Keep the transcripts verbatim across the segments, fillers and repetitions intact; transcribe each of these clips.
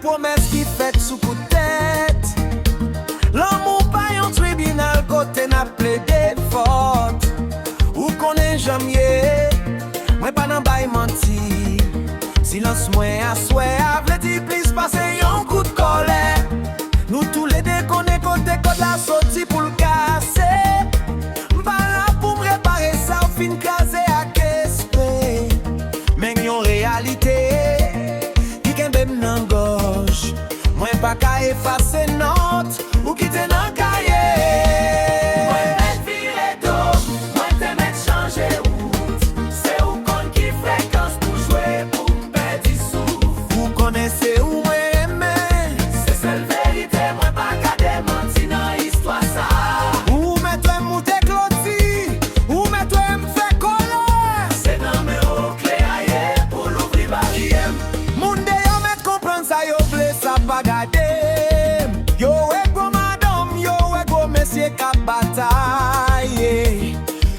Pwomès ki fèt sou kout tèt. Lanmou pa yon tribinal kote n ap plede fòt. Ou konnen jan m ye, mwen pa nan bay manti. Silans mwen aswè a vle di plis pase yon kout kòlè. Nou toulede konnen kote kòd la soti pou l kase. M pa la pou m repare sa w fin kraze ak espre. Men yon reyalite ki kenbe m nan gòj. Mwen pa ka efase nòt ou kite nan kaye. Mwen mèt vire do, mwen te mèt chanje wout. Se ou konn ki frekans pou jwe pou m pèdi souf. Ou konnen se ou mwen renmen. Se sèl verite, mwen pa ka demanti nan istwa sa. Ou mèt wè m moute kloti, ou mèt wè m fè kòlè. Se nan men w kle a ye pou louvri baryè m. Moun deyò mèt konprann sa yo vle, sa pa gade m. Yo wè gwo madanm, yo wè gwo mesye k ap bataye.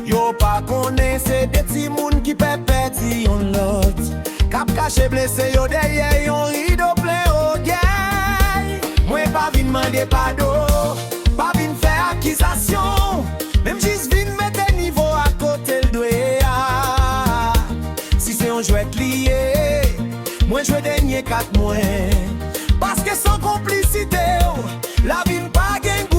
Yo pa konnen se de timoun ki pè pèdi yon lòt, k ap kache blese yo dèyè yon rido plen ògèy. Mwen pa vin mande padon, pa vin fè akizasyon, men m jis vin mete nivo a kote l dwe a. Si se yon jwèt li ye, mwen jwe dènye kat mwen. Paske san konplisite w, lavi m pa gen gou.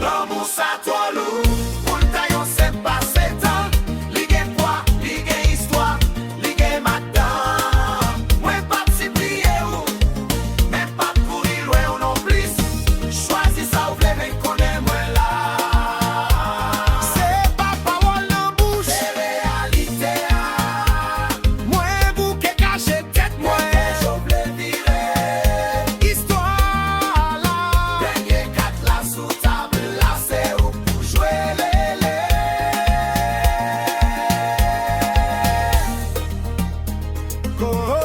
Lanmou sa twò lou pou l ta yon senp pasetan. Li gen pwa, li gen istwa, li gen madanm. Mwen p ap sipliye w, men p ap kouri lwen w nonplis. Chwazi sa w vle, men konnen mwen la. Se pa pawòl nan bouch. Se reyalite a. Mwen bouke kache tèt mwen. Kote w vle vire. Istwa la. Dènye kat la sou tab la, se ou pou jwe lele. Oh, oh, oh.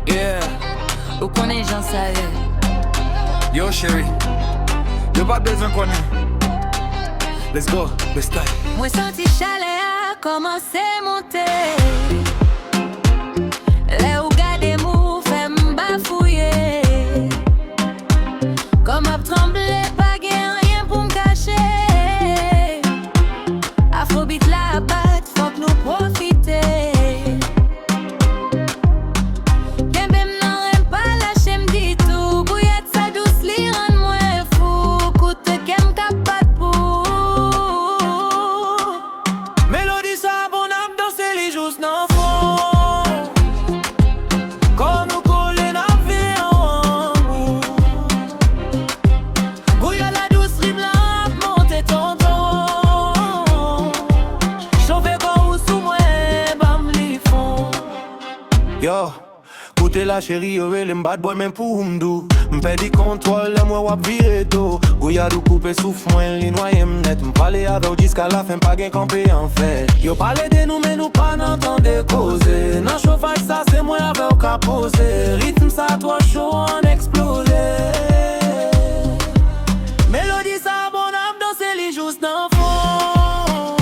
Yeah, ou konnen jan sa ye. Yo, cheri, yo pa bezwen konnen. Let's go, let's style. Mwen santi chalè a kòmanse monte. Lè ou gade m, ou fè m bafouye. Kò m ap tranble, pa gen anyen pou m kache. Afrobeat la ap bat, fòk nou pwofite. Kenbe m nan ren, pa lache m ditou. Gouyad sa dous, li rann mwen fou. Koute kè m k ap bat pou ou. Melodi sa bon, n ap danse li jous nan fon. Kò nou kole, n ap viye an wangou. Gouyad la dous, rim la ap monte tonton. Chofe kò ou sou mwen, ban m li fon. Yo, koute la cheri, yo rele m bad boy, men pou ou m dou. M pèdi kontwòl lè m wè w ap vire do. Gouyad ou koupe souf mwen, li nwaye m nèt. M prale avè w jiska lafen, pa gen kanpe an fèt. Yo pale de nou, men nou pa nan tande koze. Nan chofaj sa, se mwen avè w ka poze. Ritm sa twò cho, ann eksploze. Melodi sa bon, n ap danse li jous nan fon.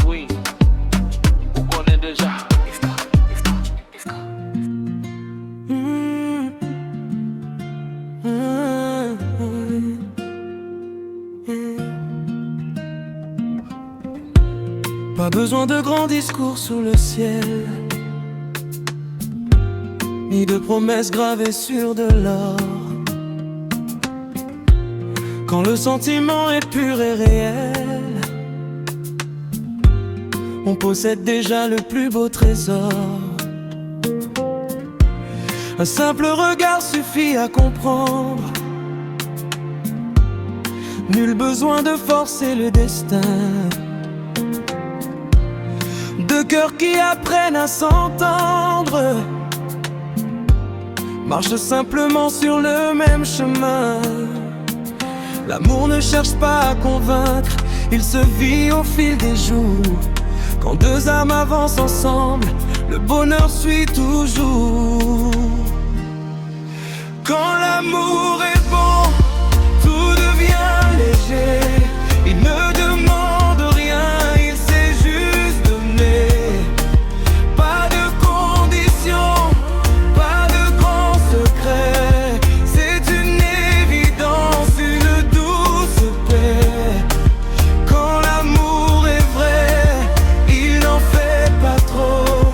Wi, ou konnen deja. Pas besoin de grands discours sous le ciel, ni de promesses gravées sur de l'or. Quand le sentiment est pur et réel, on possède déjà le plus beau trésor. Un simple regard suffit à comprendre. Nul besoin de forcer le destin. Deux cœurs qui apprennent à s'entendre marchent simplement sur le même chemin. L'amour ne cherche pas à convaincre, il se vit au fil des jours. Quand deux âmes avancent ensemble, le bonheur suit toujours. Quand l'amour est bon, tout devient léger. Il ne demande rien, il sait juste donner. Pas de condition, pas de grand secret. C'est une évidence, une douce paix. Quand l'amour est vrai, il n'en fait pas trop.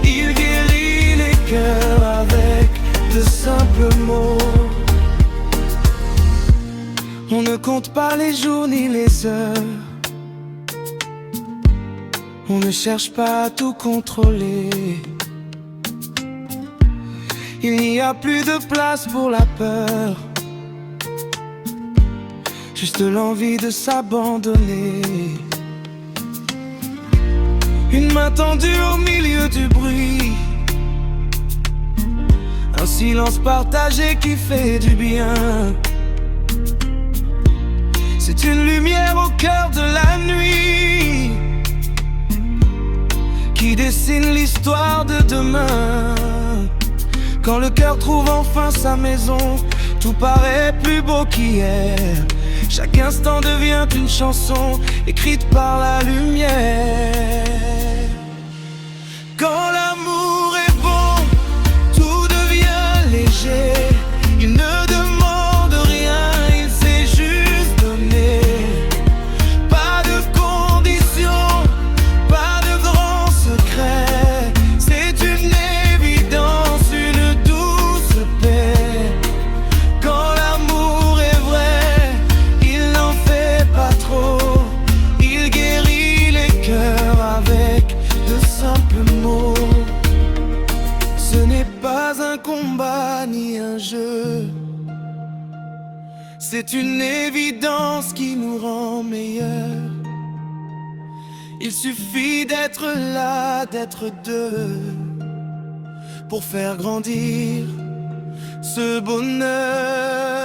Il guérit les cœurs avec de simples mots. On ne compte pas les jours ni les heures. On ne cherche pas à tout contrôler. Il n'y a plus de place pour la peur. Juste l'envie de s'abandonner. Une main tendue au milieu du bruit. Un silence partagé qui fait du bien. C'est une lumière au cœur de la nuit qui dessine l'histoire de demain. Quand le cœur trouve enfin sa maison, tout paraît plus beau qu'hier. Chaque instant devient une chanson écrite par la lumière. Quand l'amour est bon, tout devient léger. Il ne demande rien, il sait juste donner. Pas de condition, pas de grand secret. C'est une évidence, une douce paix. Quand l'amour est vrai, il n'en fait pas trop. Il guérit les cœurs avec de simples mots. Ce n'est pas un combat ni un jeu. C'est une évidence qui nous rend meilleurs. Il suffit d'être là, d'être deux, pour faire grandir ce bonheur.